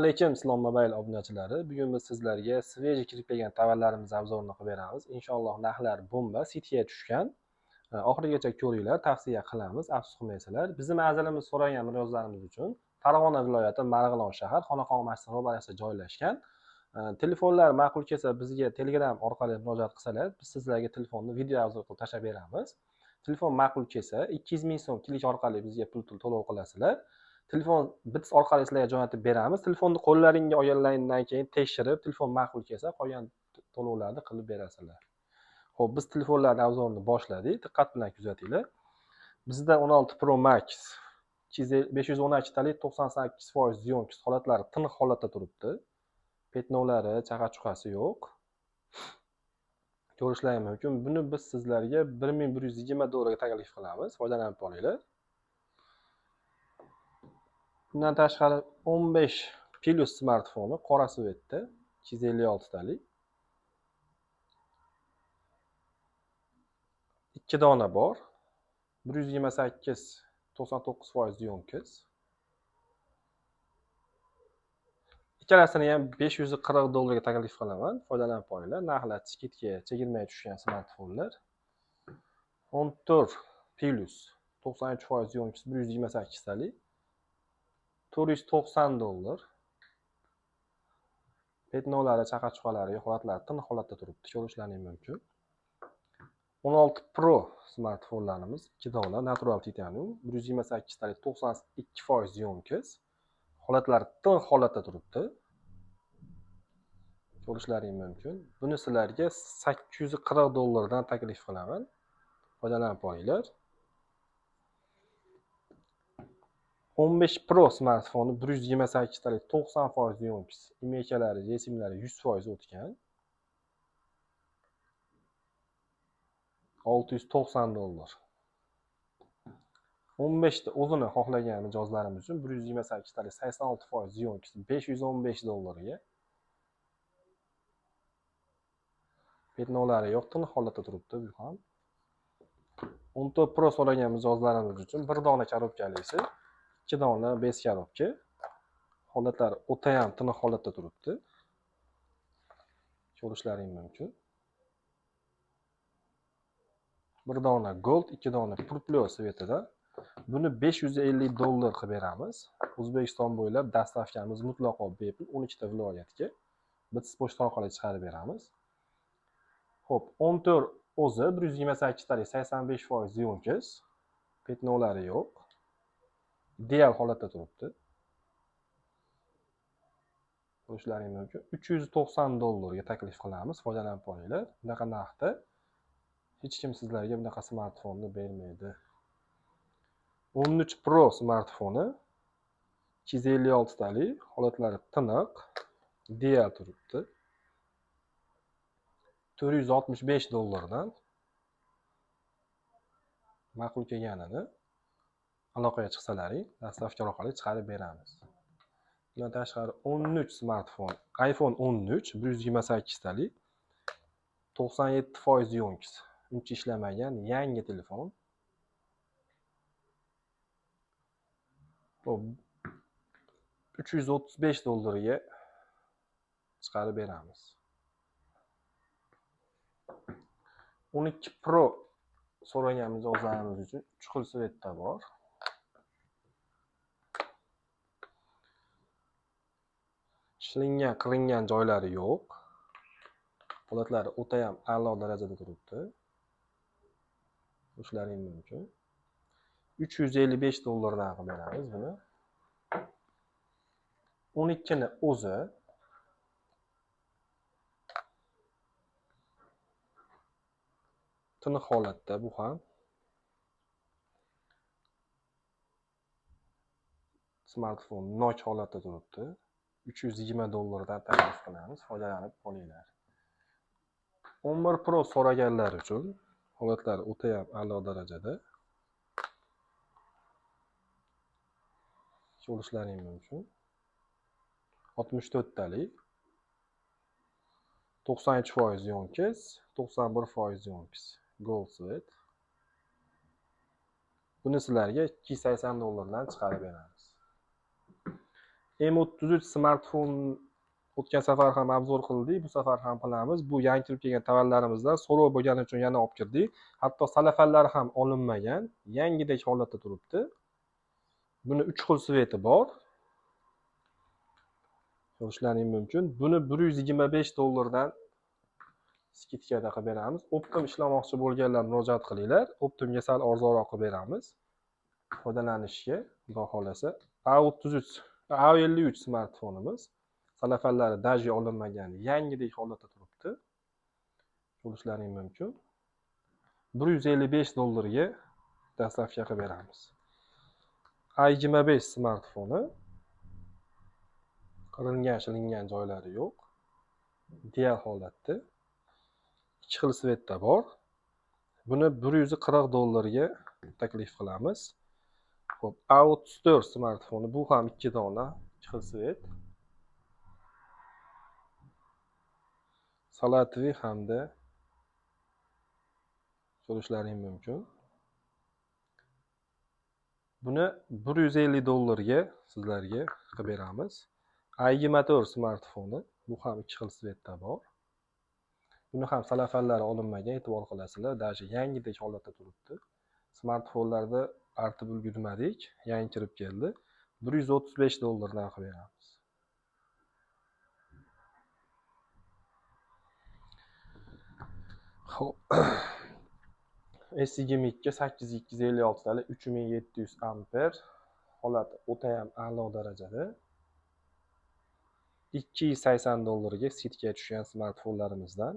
Alaykum Islom Mobile obunachilari. Bugun biz sizlarga svejiy kirib kelgan tovarlarimiz obzorini qilib beramiz. Inshaalloh narxlar bomba, sitga tushgan. Oxirigacha ko'ringlar, tavsiya qilamiz, afsus qilmaysizlar. Bizni manzilimiz so'ragan mijozlarimiz uchun Farg'ona viloyati Marg'ilon shahar, Xonaqoh masjidi ro'barasida joylashgan. Telefonlar ma'qul kelsa bizga Telegram orqali murojaat qilsalar, biz sizlarga telefonni video obzor qilib tashlab beramiz. Telefon ma'qul kelsa 200 ming so'm klik orqali bizga pul to'lov qilasizlar. Telefon bits orqali sizlarga jo'natib beramiz. Telefonni qo'llaringga olganlaringdan keyin tekshirib, telefon ma'qul kelsa qolgan to'lovlarni qilib berasizlar. Xo'p, biz telefonlarning obzorini boshladik. Diqqat bilan kuzatinglar. Bizda 16 Pro Max 512 talik 98% yo'q, holatlari tiniq holatda turibdi. Petnovlari, chaqa-chuqasi yo'q. Ko'rishlaring mumkin. Buni biz sizlarga 1120 dollarga taklif qilamiz. Foydalanib olinglar. Bundan tashqari 15 Plus smartfoni qora svetda 256 talik. 2 dona bor. 128 99% yo'nkiz. Ikkalasini ham 540 dollarga taklif qilaman. Foydalanib olinglar. Narxlar chekitga, chegirmaga tushgan smartfonlar. 14 Plus 93% yo'nkiz 128 talik. 490 dollar. Petnovlari, chaqa-chuqalari, holatlari tiniq holatda turibdi. Ko'rishlaring mumkin. 16 Pro smartfonlarimiz 2 dona natural titanium 128 talik 92% yo'nkiz. Holatlari tiniq holatda turibdi. Ko'rishlaring mumkin. Buni sizlarga 840 dollardan taklif qilaman. Foydalanib olinglar. 15 Pro smartfoni 128 talik 90% yo'nkiz. IMEI'lari, GSM'lari 100% o'tgan. 690 dollar. 15 ta o'zini xohlagan mijozlarimiz uchun 128 talik 86% yo'nkiz 515 dollarga. Petnovlari yo'q, tiniq holatda turibdi bu ham. 14 Pro so'ragan mijozlarimiz uchun bir dona korobkalisi, 2 dona 5 korobka. Holatlari o'ta ham tiniq holatda turibdi. Ko'rishlaring mumkin. Bir dona gold, 2 dona purple svetida. Buni 550 dollar qilib beramiz. O'zbekiston bo'ylab dastavkamiz mutlaqo bepul, 12 ta viloyatga bits pochta orqali chiqarib beramiz. Xo'p, 14 o'zi 128 talik 85% yo'nkiz. Petnovlari yo'q. Ideal holatda turibdi. Ko'rishlaring mumkin. 390 dollarga taklif qilamiz. Foydalanib olinglar. Bunaqa narxda hech kim sizlarga bunaqa smartfonni bermaydi. 13 Pro smartfoni 256 talik, holatlari tiniq, ideal turibdi. 465 dollardan ma'qul kelganini aloqaga chiqsalaring, dastavka orqali chiqarib beramiz. Bundan tashqari 13 smartfon, iPhone 13 128 talik, 97% yo'nkiz, uncha ishlamagan yangi telefon. Xo'p, 335 dollarga chiqarib beramiz. 12 Pro so'ragan mijozlarimiz uchun 3 xil svetda bor. Shilingan, qilingan joylari yo'q. Holatlari o'ta ham a'lo darajada turibdi. Ko'rishlaring mumkin. 355 dollardan qilib beramiz buni. 12 ni o'zi tiniq holatda bu ham. Smartfon nok holatda turibdi. 320 dollardan taklif qilamiz. Foydalanib qolinglar. 11 Pro so'raganlar uchun holatlari o'ta ham a'lo darajada. Ko'rishlaring mumkin. 64 talik 93% yo'nkiz, 91% yo'nkiz. Gold sweat. Buni sizlarga 280 dollardan chiqarib beramiz. M33 smartfon o'tgan safar ham obzor qildik, bu safar ham qilamiz. Bu yangi kirib kelgan tovarlarimizdan so'rov bo'lgani uchun yana olib kirdik. Hatto salafanlari ham olinmagan, yangidek holatda turibdi. Buni 3 xil sveti bor. Ko'rishlaring mumkin. Buni $125 skidkada qilib beramiz. Optim ishlamoqchi bo'lganlar murojaat qilinglar. Optimga sal arzonroq qilib beramiz. Foydalanishga xudo xolasa. A33, A53 smartfonimiz. Salafanlari daji olinmagan, yangidek holatda turibdi. Ko'rishlaring mumkin. $155 dastlabki qilib beramiz. A25 smartfoni. Qilingan, shilingan joylari yo'q. Ideal holatda. 2 xil svetda bor. Buni $140 taklif qilamiz. Xo'p, A34 smartfoni, bu ham 2 dona, 2 xil svet. Salatvi hamda ko'rishlaring mumkin. Buni $150 sizlarga qilib beramiz. A24 smartfoni, bu ham 2 xil svetda bor. Buni ham salafanlari olinmagan, e'tibor qilasizlar, даже yangidek holatda turibdi. Smartfonlarda artib ulgurmadik, yangi kirib keldi. $135 qilib beramiz. Xo'p. S22 8256 tali 3700 amper. Holati o'ta ham a'lo darajada. $280 skidka tushgan smartfonlarimizdan.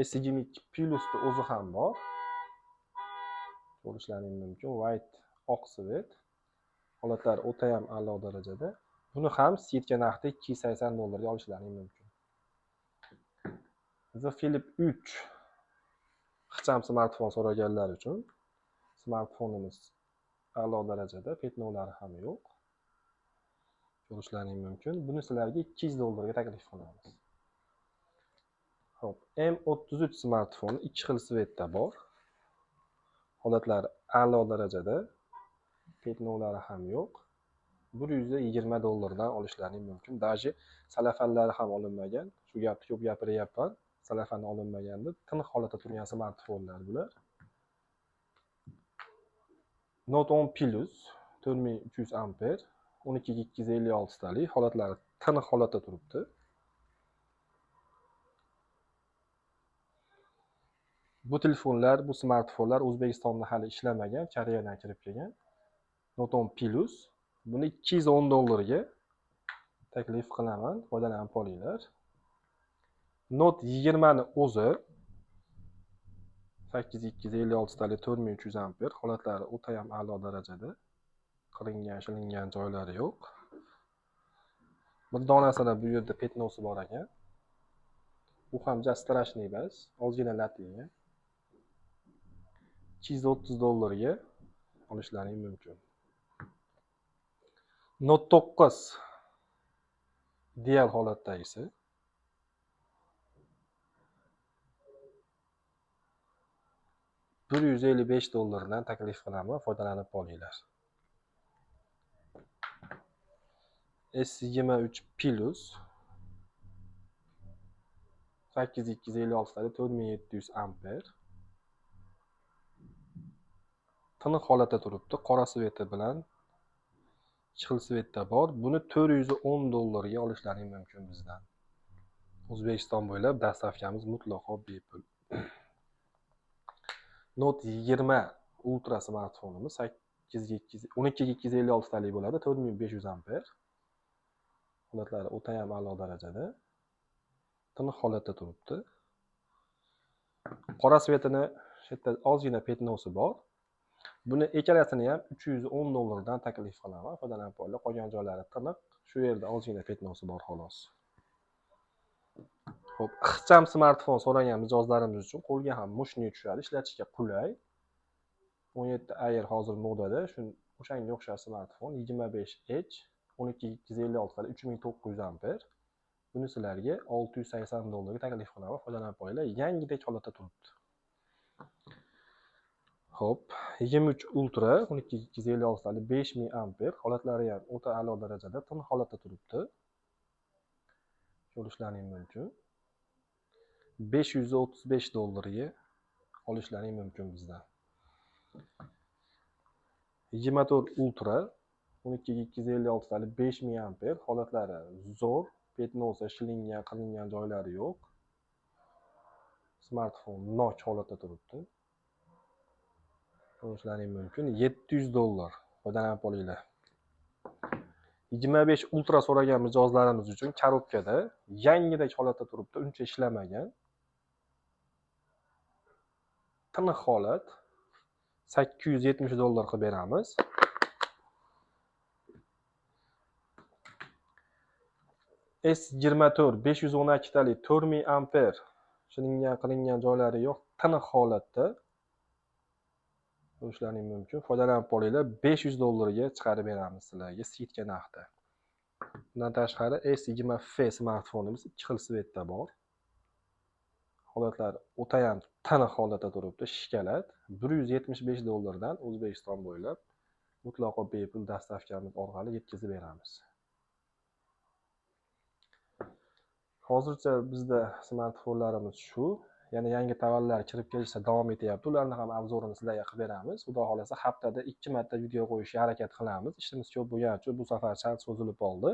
S22 Plus'da o'zi ham bor. Ko'rishlaring mumkin. White oq svet. Holatlari o'ta ham a'lo darajada. Buni ham skidka narxida $280 olishlaring mumkin. The Flip 3 ixcham smartfon so'raganlar uchun smartfonimiz a'lo darajada, petnolari ham yo'q. Ko'rishlaring mumkin. Buni sizlarga $200 taklif qilamiz. Xo'p, M33 smartfoni 2 xil svetda bor. Holatlari a'lo darajada, petnolari ham yo'q. $120 olishlaring mumkin. Даже salafanlari ham olinmagan. Shu gapni ko'p gapiryapman. Salafani olinmagan deb tiniq holatda turgan smartfonlar bular. Note 10 Plus 4300 amper, 12256 talik, holatlari tiniq holatda turibdi. Bu telefonlar, bu smartfonlar O'zbekistonda hali ishlamagan, Koreyadan kirib kelgan. Note 10 Plus buni $210 taklif qilaman, foydalanib qolinglar. Note 20 ni o'zi 8256 talik 4300 amper, holatlari o'ta ham a'lo darajada. Qilingan, shilingan joylari yo'q. Bir donasida bu yerda petnosi bor ekan. Bu ham ja strashniy emas, ozgina lat yegan. $230 olishlaring mumkin. Note 9 ideal holatdagisi. $155 taklif qilaman, foydalanib qolinglar. S23 Plus 8256 talik 4700 amper. Tiniq holatda turibdi, qora sveti bilan 2 xil svetda bor. Buni $410 olishlaring mumkin bizdan. O'zbekiston bo'ylab dastavkamiz mutlaqo bepul. Note 20 Ultra smartfonimiz 12256 talik bo'ladi, 4500 amper. Holatlari o'ta ham a'lo darajada. Tiniq holatda turibdi. Qora svetini shu yerda ozgina petnosi bor. Buni ikkalasini ham $310 taklif qilaman. Foydalanib qolinglar. Qolgan joylari tiniq, shu yerda ozgina petnosi bor xolos. Xo'p, ixcham smartfon so'ragan mijozlarimiz uchun qo'lga ham mushni tushadi, ishlatishga qulay. 17 Air hozir modada, o'shanga o'xshash smartfon 25H 12256 talik 3900 amper. Buni sizlarga $680 taklif qilaman, foydalanib qolinglar. Yangidek holatda turibdi. Xo'p, 23 Ultra 12256 talik 5000 amper, holatlari ham o'ta a'lo darajada, tiniq holatda turibdi. Ko'rishlaring mumkin. 535 dollarga olishlaring mumkin bizdan. 24 Ultra 12256 talik 5000 amper, holatlari zo'r, petnosa shilingan, qilingan joylari yo'q. Smartfon noch holatda turibdi. Ko'rishlaring mumkin. 700 dollar foydalanib olinglar. 25 Ultra so'ragan mijozlarimiz uchun korobkada yangidek holatda turibdi, uncha ishlamagan. Tiniq holat. 870 dollar qilib beramiz. S24 512 talik 4000 amper, shilingan qilingan joylari yo'q, tiniq holatda. Ko'rishlaring mumkin. Foydalanib olinglar. 500 dollarga chiqarib beramiz sizlarga skidka narxda. Bundan tashqari S20F smartfonimiz ikki xil svetda bor. Holatlar o'tayam tiniq holatda turibdi, shikalat. 175 dollardan O'zbekiston bo'ylab mutlaqo bepul dastavkamiz orqali yetkazib beramiz. Hozircha bizda smartfonlarimiz shu. Yana yangi tovarlar kirib kelishda davom etyapti. Ularni ham obzorini sizlarga qilib beramiz. Xudo xolasa haftada 2 marta video qo'yishga harakat qilamiz. Ishimiz ko'p bo'lgani uchun bu safar sal cho'zilib qoldi.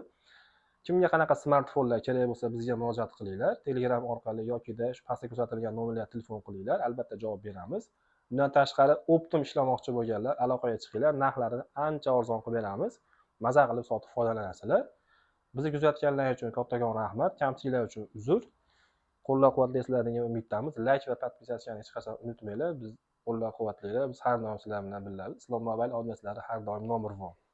Kimga qanaqa smartfonlar kerak bo'lsa bizga murojaat qilinglar. Telegram orqali yokida shu pastda ko'rsatilgan nomerlarga telefon qilinglar. Albatta javob beramiz. Bundan tashqari optim ishlamoqchi bo'lganlar aloqaga chiqinglar. Narxlarini ancha arzon qilib beramiz. Maza qilib sotib foydalanasizlar. Bizni kuzatganlar uchun kattakon rahmat. Kamchiliklar uchun uzr. Qo'llab-quvvatlaysizlar degan umiddamiz. Like va podpisatsiyani hech qachon unutmanglar. Biz qo'llab-quvvatlanglar. Biz har doim sizlar bilan birgamiz. Islom Mobile obunachilari har doim nomer 1.